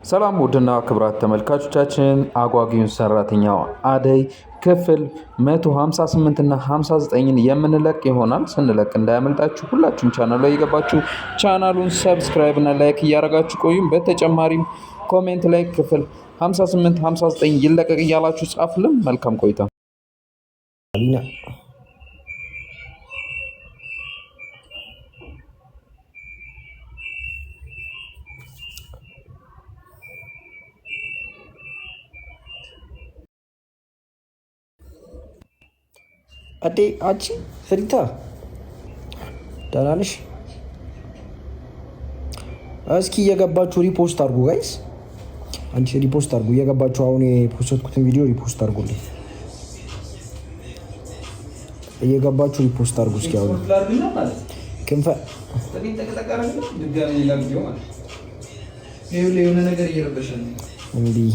ሰላም ውድና ክብራት ተመልካቾቻችን አጓጊውን ሰራተኛው አደይ ክፍል 158 እና 59ን የምንለቅ ይሆናል። ስንለቅ እንዳያመልጣችሁ ሁላችሁም ቻናሉ ላይ የገባችሁ ቻናሉን subscribe እና like እያደረጋችሁ ቆዩም። በተጨማሪም comment ላይ ክፍል 58 59 ይለቀቅ እያላችሁ ጻፉልን። መልካም ቆይታ። አዴ አንቺ ፍሪታ ደህና ነሽ? እስኪ እየገባችሁ repost አድርጉ guys። አንቺ repost አድርጉ እየገባችሁ፣ አሁን የ post ኩትን ቪዲዮ repost አድርጉልኝ። እየገባችሁ repost አድርጉ እስኪ። አሁን ክንፈ እንዲህ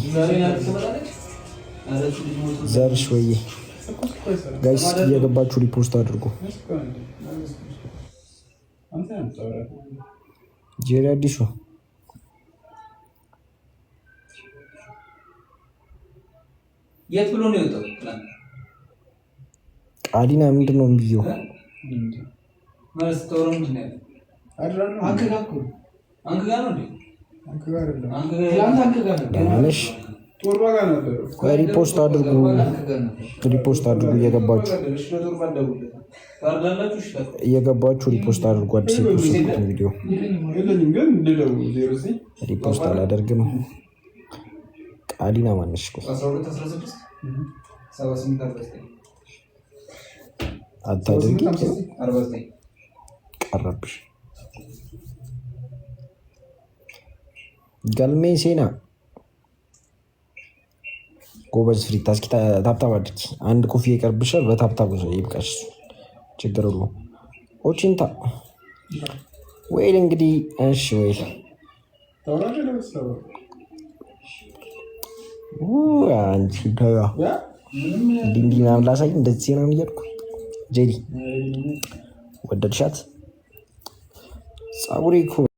ዘርሽ ወይ guys እየገባችሁ repost አድርጉ። ጄሪ አዲሱ የት ብሎ ነው የወጣው? ቃሊና ምንድን ነው ብዬው ደህና ነሽ? repost አድርጉ፣ repost አድርጉ እየገባችሁ እየገባችሁ repost አድርጉ። አዲስ የ post ኩትን ቪዲዮ repost አላደርግም። ቃሊና ማነሽ? አታድርጊ፣ ቀረብሽ። ገልሜ ሴና ጎበዝ ፍሪታ፣ እስኪ tap tap አድርጊ። አንድ ኮፍያ ይቀርብሻል። በ tap tap ይብቃሽ፣ ችግር የለውም። ኦቺንታ ወይል እንግዲህ እሺ፣ ወይል አንቺ እንዲህ እንዲህ ምናምን ላሳይ እንደዚህ ምናምን እያልኩ ጄዲ ወደድሻት? ፀጉሬ እኮ